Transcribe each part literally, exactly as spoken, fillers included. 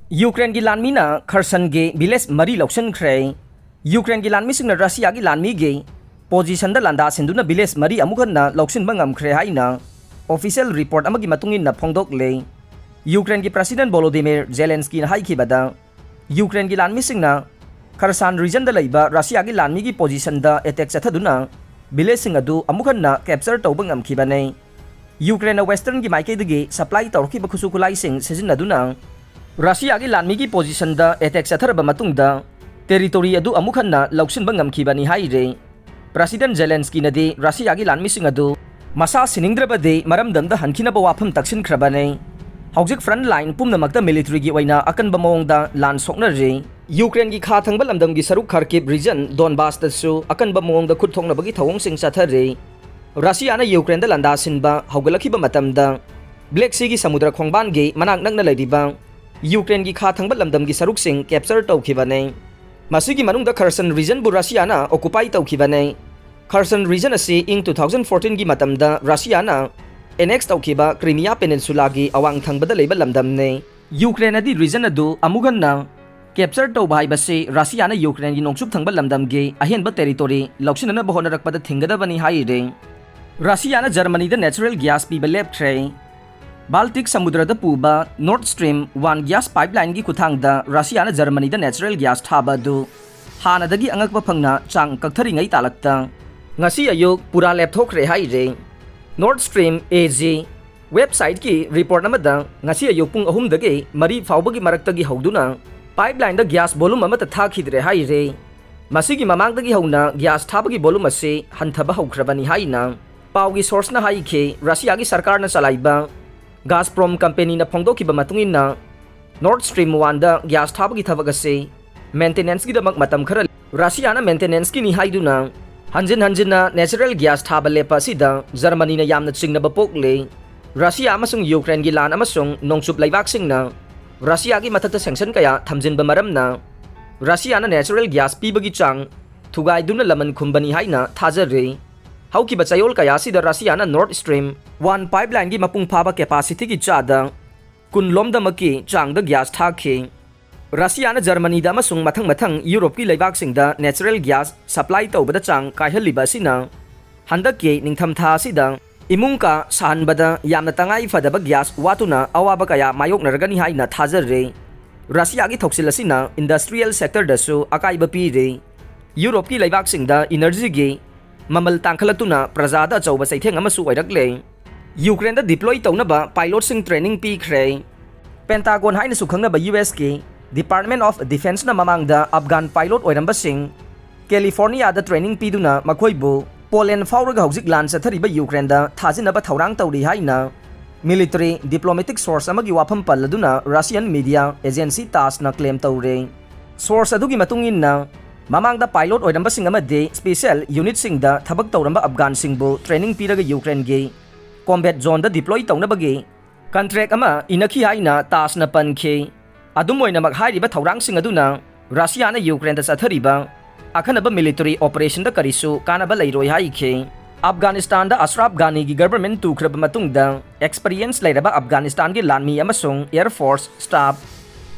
ꯌꯨꯀ꯭ꯔꯦꯟꯒꯤ ꯂꯥꯟꯃꯤꯅ ꯈꯔꯁꯟꯒꯤ ꯚꯤꯂꯦꯖ ꯃꯔꯤ ꯂꯧꯁꯤꯟꯈ꯭ꯔꯦ꯫ ꯌꯨꯀ꯭ꯔꯦꯟꯒꯤ ꯂꯥꯟꯃꯤꯁꯤꯡꯅ ꯔꯁꯤꯌꯥꯒꯤ ꯂꯥꯟꯃꯤꯒꯤ ꯄꯣꯖꯤꯁꯟꯗ ꯂꯥꯟꯗꯥ ꯁꯤꯟꯗꯨꯅ ꯚꯤꯂꯦꯖ ꯃꯔꯤ ꯑꯃꯨꯛ ꯍꯟꯅ ꯂꯧꯁꯤꯟꯕ ꯉꯝꯈ꯭ꯔꯦ ꯍꯥꯏꯅ ꯑꯣꯐꯤꯁꯤꯌꯦꯜ ꯔꯤꯄꯣꯔꯠ ꯑꯃꯒꯤ ꯃꯇꯨꯡ ꯏꯟꯅ ꯐꯣꯡꯗꯣꯛꯂꯦ꯫ ꯌꯨꯀ꯭ꯔꯦꯟꯒꯤ ꯄ꯭ꯔꯁꯤꯗꯦꯟ ꯚꯣꯂꯣꯗꯤꯃꯤꯔ ꯖꯦꯂꯦꯟꯁꯀꯤꯅ ꯍꯥꯏꯈꯤꯕꯗ, ꯌꯨꯀ꯭ꯔꯦꯟꯒꯤ ꯂꯥꯟꯃꯤꯁꯤꯡꯅ ꯈꯔꯁꯥꯟ ꯔꯤꯖꯟꯗ ꯂꯩꯕ ꯔꯁꯤꯌꯥꯒꯤ ꯂꯥꯟꯃꯤꯒꯤ ꯄꯣꯖꯤꯁꯟꯗ ꯑꯦꯇꯦꯛ ꯆꯠꯊꯗꯨꯅ ꯚꯤꯂꯦꯖꯁꯤꯡ ꯑꯗꯨ ꯑꯃꯨꯛ ꯍꯟꯅ ꯀꯦꯞꯆꯔ ꯇꯧꯕ ꯉꯝꯈꯤꯕꯅꯤ꯫ ꯌꯨꯀ꯭ꯔꯦꯟꯅ ꯋꯦꯁꯇꯔꯟꯒꯤ ꯃꯥꯏꯀꯩꯗꯒꯤ ꯁꯄ꯭ꯂꯥꯏ ꯇꯧꯔꯛꯈꯤꯕ ꯈꯨꯠꯁꯨ ꯈꯨꯠꯂꯥꯏꯁꯤꯡ ꯁꯤꯖꯤꯟꯅꯗꯨꯅ ꯔꯁꯤꯌꯥꯒꯤ ꯂꯥꯟꯃꯤꯒꯤ ꯄꯣꯖꯤꯁꯟꯗ ꯑꯦꯇꯦꯛ ꯆꯠꯊꯔꯕ ꯃꯇꯨꯡꯗ ꯇꯦꯔꯤꯇꯣꯔꯤ ꯑꯗꯨ ꯑꯃꯨꯛ ꯍꯟꯅ ꯂꯧꯁꯤꯟꯕ ꯉꯝꯈꯤꯕꯅꯤ ꯍꯥꯏꯔꯦ꯫ ꯄ꯭ꯔꯁꯤꯗꯦꯟ ꯖꯦꯂꯦꯟꯁꯀꯤꯅꯗꯤ ꯔꯁꯤꯌꯥꯒꯤ ꯂꯥꯟꯃꯤꯁꯤꯡ ꯑꯗꯨ ꯃꯁꯥ ꯁꯤꯅꯤꯡꯗ꯭ꯔꯕꯗꯤ ꯃꯔꯝꯗꯝꯗ ꯍꯟꯈꯤꯅꯕ ꯋꯥꯐꯝ ꯇꯛꯁꯤꯟꯈ꯭ꯔꯕꯅꯤ꯫ ꯍꯧꯖꯤꯛ ꯐ꯭ꯔꯟꯠ ꯂꯥꯏꯟ ꯄꯨꯝꯅꯃꯛꯇ ꯃꯤꯂꯤꯇꯔꯤꯒꯤ ꯑꯣꯏꯅ ꯑꯀꯟꯕ ꯃꯑꯣꯡꯗ ꯂꯥꯟ ꯁꯣꯛꯅꯔꯤ꯫ ꯌꯨꯀ꯭ꯔꯦꯟꯒꯤ ꯈꯥ ꯊꯪꯕ ꯂꯝꯗꯝꯒꯤ ꯁꯔꯨꯛ ꯈꯥꯔꯀꯤꯞ ꯔꯤꯖꯟ ꯗꯣꯟꯕꯥꯁꯇꯁꯨ ꯑꯀꯟꯕ ꯃꯑꯣꯡꯗ ꯈꯨꯠ ꯊꯣꯛꯅꯕꯒꯤ ꯊꯧꯑꯣꯡꯁꯤꯡ ꯆꯠꯊꯔꯤ꯫ ꯔꯁꯤꯌꯥꯅ ꯌꯨꯀ꯭ꯔꯦꯟꯗ ꯂꯥꯟꯗꯥ ꯁꯤꯟꯕ ꯍꯧꯒꯠꯂꯛꯈꯤꯕ ꯃꯇꯝꯗ, ꯕ꯭ꯂꯦꯛ ꯁꯤꯒꯤ ꯁꯃꯨꯗ꯭ꯔ ꯈꯣꯡꯕꯥꯟꯒꯤ ꯃꯅꯥꯛ ꯅꯛꯅ ꯂꯩꯔꯤꯕ ꯌꯨꯀ꯭ꯔꯦꯟꯒꯤ ꯈꯥ ꯊꯪꯕ ꯂꯝꯗꯝꯒꯤ ꯁꯔꯨꯛꯁꯤꯡ ꯀꯦꯞꯆꯔ ꯇꯧꯈꯤꯕꯅꯤ꯫ ꯃꯁꯤꯒꯤ ꯃꯅꯨꯡꯗ ꯈꯔꯁꯟ ꯔꯤꯖꯟꯕꯨ ꯔꯁꯤꯌꯥꯅ ꯑꯣꯀꯨꯄꯥꯏ ꯇꯧꯈꯤꯕꯅꯤ꯫ ꯈꯔꯁꯟ ꯔꯤꯖꯟ ꯑꯁꯤ ꯏꯪ two thousand fourteen ꯒꯤ ꯃꯇꯝꯗ ꯔꯁꯤꯌꯥꯅ ꯑꯦꯅꯦꯛꯁ ꯇꯧꯈꯤꯕ ꯀ꯭ꯔꯤꯃꯤꯌꯥ ꯄꯦꯅꯤꯟꯁꯨꯂꯥꯒꯤ ꯑꯋꯥꯡ ꯊꯪꯕꯗ ꯂꯩꯕ ꯂꯝꯗꯝꯅꯤ꯫ ꯌꯨꯀ꯭ꯔꯦꯟꯅꯗꯤ ꯔꯤꯖꯟ ꯑꯗꯨ ꯑꯃꯨꯛ ꯍꯟꯅ ꯀꯦꯞꯆꯔ ꯇꯧꯕ ꯍꯥꯏꯕꯁꯤ ꯔꯁꯤꯌꯥꯅ ꯌꯨꯀ꯭ꯔꯦꯟꯒꯤ ꯅꯣꯡꯆꯨꯞ ꯊꯪꯕ ꯂꯝꯗꯝꯒꯤ ꯑꯍꯦꯟꯕ ꯇꯦꯔꯤꯇꯣꯔꯤ ꯂꯧꯁꯤꯟꯅꯅꯕ ꯍꯣꯠꯅꯔꯛꯄꯗ ꯊꯤꯡꯒꯗꯕꯅꯤ ꯍꯥꯏꯔꯤ꯫ ꯔꯁꯤꯌꯥꯅ ꯖꯔꯃꯅꯤꯗ ꯅꯦꯆꯔꯦꯜ ꯒ꯭ꯌꯥꯁ ꯄꯤꯕ ꯂꯦꯞꯈ꯭ꯔꯦ꯫ ꯕꯥꯜꯇꯤꯛ ꯁꯃꯨꯗ꯭ꯔꯗ ꯄꯨꯕ ꯅꯣꯔꯠ ꯁ꯭ꯇ꯭ꯔꯤꯝ ꯋꯥꯟ ꯒ꯭ꯌꯥꯁ ꯄꯥꯏꯞꯂꯥꯏꯟꯒꯤ ꯈꯨꯠꯊꯥꯡꯗ ꯔꯁꯤꯌꯥꯅ ꯖꯔꯃꯅꯤꯗ ꯅꯦꯆꯔꯦꯜ ꯒ꯭ꯌꯥꯁ ꯊꯥꯕ ꯑꯗꯨ ꯍꯥꯟꯅꯗꯒꯤ ꯑꯉꯛꯄ ꯐꯪꯅ ꯆꯥꯡ ꯀꯛꯊꯔꯤꯉꯩ ꯇꯥꯂꯛꯇ ꯉꯁꯤ ꯑꯌꯨꯛ ꯄꯨꯔꯥ ꯂꯦꯞꯊꯣꯛꯈ꯭ꯔꯦ ꯍꯥꯏꯔꯦ꯫ ꯅꯣꯔꯠ ꯁ꯭ꯇ꯭ꯔꯤꯝ ꯑꯦ ꯖꯤ ꯋꯦꯕꯁꯥꯏꯠꯀꯤ ꯔꯤꯄꯣꯔꯠ ꯑꯃꯗ ꯉꯁꯤ ꯑꯌꯨꯛ ꯄꯨꯡ ꯑꯍꯨꯝꯗꯒꯤ ꯃꯔꯤ ꯐꯥꯎꯕꯒꯤ ꯃꯔꯛꯇꯒꯤ ꯍꯧꯗꯨꯅ ꯄꯥꯏꯞꯂꯥꯏꯟꯗ ꯒ꯭ꯌꯥꯁ ꯚꯣꯂꯨꯝ ꯑꯃꯠꯇ ꯊꯥꯈꯤꯗ꯭ꯔꯦ ꯍꯥꯏꯔꯦ꯫ ꯃꯁꯤꯒꯤ ꯃꯃꯥꯡꯗꯒꯤ ꯍꯧꯅ ꯒ꯭ꯌꯥꯁ ꯊꯥꯕꯒꯤ ꯚꯣꯂꯨꯝ ꯑꯁꯤ ꯍꯟꯊꯕ ꯍꯧꯈ꯭ꯔꯕꯅꯤ ꯍꯥꯏꯅ ꯄꯥꯎꯒꯤ ꯁꯣꯔꯁꯅ ꯍꯥꯏꯈꯤ꯫ ꯔꯁꯤꯌꯥꯒꯤ ꯁꯔꯀꯥꯔꯅ ꯆꯂꯥꯏꯕ ꯒꯥꯖꯄ꯭ꯔꯣꯝ ꯀꯝꯄꯦꯅꯤꯅ ꯐꯣꯡꯗꯣꯛꯈꯤꯕ ꯃꯇꯨꯡ ꯏꯟꯅ, ꯅꯣꯔꯠ ꯁ꯭ꯇ꯭ꯔꯤꯝ ꯋꯥꯟꯗ ꯒ꯭ꯌꯥꯁ ꯊꯥꯕꯒꯤ ꯊꯕꯛ ꯑꯁꯤ ꯃꯦꯟꯇꯦꯅꯦꯟꯁꯀꯤꯗꯃꯛ ꯃꯇꯝ ꯈꯔ ꯔꯁꯤꯌꯥꯅ ꯃꯦꯟꯇꯦꯅꯦꯟꯁꯀꯤꯅꯤ ꯍꯥꯏꯗꯨꯅ ꯍꯟꯖꯤꯟ ꯍꯟꯖꯤꯟꯅ ꯅꯦꯆꯔꯦꯜ ꯒ꯭ꯌꯥꯁ ꯊꯥꯕ ꯂꯦꯞꯄ ꯑꯁꯤꯗ ꯖꯔꯃꯅꯤꯅ ꯌꯥꯝꯅ ꯆꯤꯡꯅꯕ ꯄꯣꯛꯂꯦ꯫ ꯔꯁꯤꯌꯥ ꯑꯃꯁꯨꯡ ꯌꯨꯀ꯭ꯔꯦꯟꯒꯤ ꯂꯥꯟ ꯑꯃꯁꯨꯡ ꯅꯣꯡꯆꯨꯞ ꯂꯩꯕꯥꯛꯁꯤꯡꯅ ꯔꯁꯤꯌꯥꯒꯤ ꯃꯊꯛꯇ ꯁꯦꯡꯁꯟ ꯀꯌꯥ ꯊꯝꯖꯤꯟꯕ ꯃꯔꯝꯅ ꯔꯁꯤꯌꯥꯅ ꯅꯦꯆꯔꯦꯜ ꯒ꯭ꯌꯥꯁ ꯄꯤꯕꯒꯤ ꯆꯥꯡ ꯊꯨꯒꯥꯏꯗꯨꯅ ꯂꯃꯟ ꯈꯨꯝꯕꯅꯤ ꯍꯥꯏꯅ ꯊꯥꯖꯔꯤ꯫ ꯍꯧꯈꯤꯕ ꯆꯌꯣꯜ ꯀꯌꯥ ꯑꯁꯤꯗ ꯔꯁꯤꯌꯥꯅ ꯅꯣꯔꯠ ꯁ꯭ꯇ꯭ꯔꯤꯝ ꯋꯥꯟ ꯄꯥꯏꯞꯂꯥꯏꯟꯒꯤ ꯃꯄꯨꯡ ꯐꯥꯕ ꯀꯦꯄꯥꯁꯤꯇꯤꯒꯤ ꯆꯥꯗ ꯀꯨꯟꯂꯣꯝꯗꯃꯛꯀꯤ ꯆꯥꯡꯗ ꯒ꯭ꯌꯥꯁ ꯊꯥꯈꯤ꯫ ꯔꯁꯤꯌꯥꯅ ꯖꯔꯃꯅꯤꯗ ꯑꯃꯁꯨꯡ ꯃꯊꯪ ꯃꯊꯪ ꯌꯨꯔꯣꯞꯀꯤ ꯂꯩꯕꯥꯛꯁꯤꯡꯗ natural gas supply ꯇꯧꯕꯗ ꯆꯥꯡ ꯀꯥꯏꯍꯜꯂꯤꯕ ꯑꯁꯤꯅ ꯍꯟꯗꯛꯀꯤ ꯅꯤꯡꯊꯝꯊꯥ ꯑꯁꯤꯗ ꯏꯃꯨꯡ ꯀꯥ ꯁꯥꯍꯟꯕꯗ ꯌꯥꯝꯅ ꯇꯉꯥꯏ ꯐꯗꯕ ꯒ꯭ꯌꯥꯁ ꯋꯥꯠꯇꯨꯅ ꯑꯋꯥꯕ ꯀꯌꯥ ꯃꯥꯌꯣꯛꯅꯔꯒꯅꯤ ꯍꯥꯏꯅ ꯊꯥꯖꯔꯤ꯫ ꯔꯁꯤꯌꯥꯒꯤ ꯊꯧꯁꯤꯜ ꯑꯁꯤꯅ industrial sectorꯗꯁꯨ ꯑꯀꯥꯏꯕ ꯄꯤꯔꯤ꯫ ꯌꯨꯔꯣꯞꯀꯤ ꯂꯩꯕꯥꯛꯁꯤꯡꯗ energyꯒꯤ ꯃꯃꯜ ꯇꯥꯡꯈꯠꯂꯛꯇꯨꯅ ꯄ꯭ꯔꯖꯥꯗ ꯑꯆꯧꯕ ꯆꯩꯊꯦꯡ ꯑꯃꯁꯨ ꯑꯣꯏꯔꯛꯂꯦ꯫ ꯌꯨꯀ꯭ꯔꯦꯟꯗ deploy ꯇꯧꯅꯕ pilotꯁꯤꯡ training ꯄꯤꯈ꯭ꯔꯦ꯫ Pentagon ꯍꯥꯏꯅꯁꯨ ꯈꯪꯅꯕ USꯀꯤ Department of Defenceꯅ ꯃꯃꯥꯡꯗ Afghan pilot ꯑꯣꯏꯔꯝꯕꯁꯤꯡ Californiaꯗ training ꯄꯤꯗꯨꯅ ꯃꯈꯣꯏꯕꯨ Poland ꯐꯥꯎꯔꯒ ꯍꯧꯖꯤꯛ ꯂꯥꯟ ꯆꯠꯊꯔꯤꯕ ꯌꯨꯀ꯭ꯔꯦꯟꯗ ꯊꯥꯖꯤꯟꯅꯕ ꯊꯧꯔꯥꯡ ꯇꯧꯔꯤ ꯍꯥꯏꯅ military diplomatic source ꯑꯃꯒꯤ ꯋꯥꯐꯝ ꯄꯜꯂꯗꯨꯅ Russian media agency TASSꯅ claim ꯇꯧꯔꯦ꯫ Source ꯑꯗꯨꯒꯤ ꯃꯇꯨꯡ ꯏꯟꯅ, ꯃꯃꯥꯡꯗ pilot ꯑꯣꯏꯔꯝꯕꯁꯤꯡ ꯑꯃꯗꯤ special unitꯁꯤꯡꯗ ꯊꯕꯛ ꯇꯧꯔꯝꯕ Afghanꯁꯤꯡꯕꯨ training ꯄꯤꯔꯒ ꯌꯨꯀ꯭ꯔꯦꯟꯒꯤ combat zoneꯗ deploy ꯇꯧꯅꯕꯒꯤ contract ꯑꯃ ꯏꯅꯈꯤ ꯍꯥꯏꯅ TASSꯅ ꯄꯟꯈꯤ꯫ ꯑꯗꯨꯝ ꯑꯣꯏꯅꯃꯛ, ꯍꯥꯏꯔꯤꯕ ꯊꯧꯔꯥꯡꯁꯤꯡ ꯑꯗꯨꯅ ꯔꯁꯤꯌꯥꯅ ꯌꯨꯀ꯭ꯔꯦꯟꯗ ꯆꯠꯊꯔꯤꯕ ꯑꯈꯟꯅꯕ military operationꯗ ꯀꯔꯤꯁꯨ ꯀꯥꯟꯅꯕ ꯂꯩꯔꯣꯏ ꯍꯥꯏꯈꯤ꯫ ꯑꯐꯒꯥꯅꯤꯁꯇꯥꯟꯗ ꯑꯁ꯭ꯔꯥꯐ ꯘꯥꯅꯤꯒꯤ government ꯇꯨꯈ꯭ꯔꯕ ꯃꯇꯨꯡꯗ, experience ꯂꯩꯔꯕ ꯑꯐꯒꯥꯅꯤꯁꯇꯥꯟꯒꯤ ꯂꯥꯟꯃꯤ ꯑꯃꯁꯨꯡ air force staff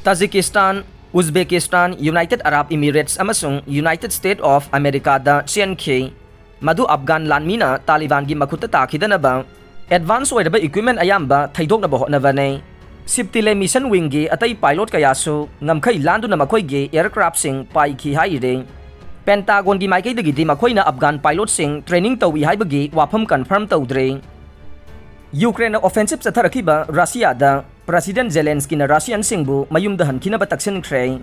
Tajikistan, ꯎꯖꯕꯦꯀꯤꯁꯇꯥꯟ, United Arab Emirates ꯑꯃꯁꯨꯡ United States of Americaꯗ ꯆꯦꯟꯈꯤ꯫ ꯃꯗꯨ ꯑꯐꯒꯥꯟ ꯂꯥꯟꯃꯤꯅ ꯇꯥꯂꯤꯕꯥꯟꯒꯤ ꯃꯈꯨꯠꯇ ꯇꯥꯈꯤꯗꯅꯕ advance ꯑꯣꯏꯔꯕ equipment ꯑꯌꯥꯝꯕ ꯊꯩꯗꯣꯛꯅꯕ ꯍꯣꯠꯅꯕꯅꯤ꯫ Ship Tele Mission Wingꯒꯤ ꯑꯇꯩ pilot ꯀꯌꯥꯁꯨ ꯉꯝꯈꯩ ꯂꯥꯟꯗꯨꯅ ꯃꯈꯣꯏꯒꯤ aircraftꯁꯤꯡ ꯄꯥꯏꯈꯤ ꯍꯥꯏꯔꯤ꯫ Pentagonꯒꯤ ꯃꯥꯏꯀꯩꯗꯒꯤꯗꯤ ꯃꯈꯣꯏꯅ ꯑꯐꯒꯥꯟ pilotꯁꯤꯡ training ꯇꯧꯏ ꯍꯥꯏꯕꯒꯤ ꯋꯥꯐꯝ confirm ꯇꯧꯗ꯭ꯔꯤ꯫ ꯌꯨꯀ꯭ꯔꯦꯟꯅ offensive ꯆꯠꯊꯔꯛꯈꯤꯕ ꯔꯁꯤꯌꯥꯗ President Zelenskyꯅ Russianꯁꯤꯡꯕꯨ ꯃꯌꯨꯝꯗ ꯍꯟꯈꯤꯅꯕ ꯇꯛꯁꯤꯟꯈ꯭ꯔꯦ꯫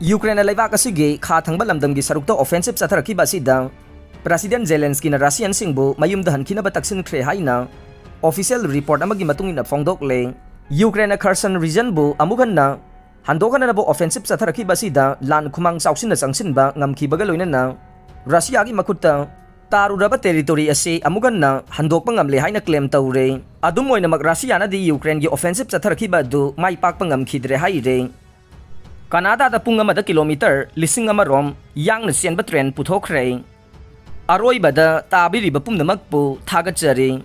ꯌꯨꯀ꯭ꯔꯦꯟꯅ ꯂꯩꯕꯥꯛ ꯑꯁꯤꯒꯤ ꯈꯥ ꯊꯪꯕ ꯂꯝꯗꯝꯒꯤ ꯁꯔꯨꯛꯇ offensive ꯆꯠꯊꯔꯛꯈꯤꯕ ꯑꯁꯤꯗ President Zelenskyꯅ Russianꯁꯤꯡꯕꯨ ꯃꯌꯨꯝꯗ ꯍꯟꯈꯤꯅꯕ ꯇꯛꯁꯤꯟꯈ꯭ꯔꯦ ꯍꯥꯏꯅ official report ꯑꯃꯒꯤ ꯃꯇꯨꯡ ꯏꯟꯅ ꯐꯣꯡꯗꯣꯛꯂꯦ꯫ ꯌꯨꯀ꯭ꯔꯦꯟꯅ Kherson regionꯕꯨ ꯑꯃꯨꯛ ꯍꯟꯅ ꯍꯟꯗꯣꯛꯍꯟꯅꯕ offensive ꯆꯠꯊꯔꯛꯈꯤꯕ ꯑꯁꯤꯗ ꯂꯥꯟ ꯈꯨꯃꯥꯡ ꯆꯥꯎꯁꯤꯟꯅ ꯆꯪꯁꯤꯟꯕ ꯉꯝꯈꯤꯕꯒ ꯂꯣꯏꯅꯅ ꯔꯁꯤꯌꯥꯒꯤ ꯃꯈꯨꯠꯇ ꯇꯥꯔꯨꯔꯕ territory ꯑꯁꯤ ꯑꯃꯨꯛ ꯍꯟꯅ ꯍꯟꯗꯣꯛꯄ ꯉꯝꯂꯦ ꯍꯥꯏꯅ claim ꯇꯧꯔꯦ꯫ ꯑꯗꯨꯝ ꯑꯣꯏꯅꯃꯛ, ꯔꯁꯤꯌꯥꯅꯗꯤ ꯌꯨꯀ꯭ꯔꯦꯟꯒꯤ offensive ꯆꯠꯊꯔꯛꯈꯤꯕ ꯑꯗꯨ ꯃꯥꯏ ꯄꯥꯛꯄ ꯉꯝꯈꯤꯗ꯭ꯔꯦ ꯍꯥꯏꯔꯦ꯫ ꯀꯅꯥꯗꯥꯗ ꯄꯨꯡ ꯑꯃꯗ kilometre ꯂꯤꯁꯤꯡ ꯑꯃ ꯔꯣꯝ ꯌꯥꯡꯅ ꯆꯦꯟꯕ train ꯄꯨꯊꯣꯛꯈ꯭ꯔꯦ꯫ ꯑꯔꯣꯏꯕꯗ ꯇꯥꯕꯤꯔꯤꯕ ꯄꯨꯝꯅꯃꯛꯄꯨ ꯊꯥꯒꯠꯆꯔꯤ꯫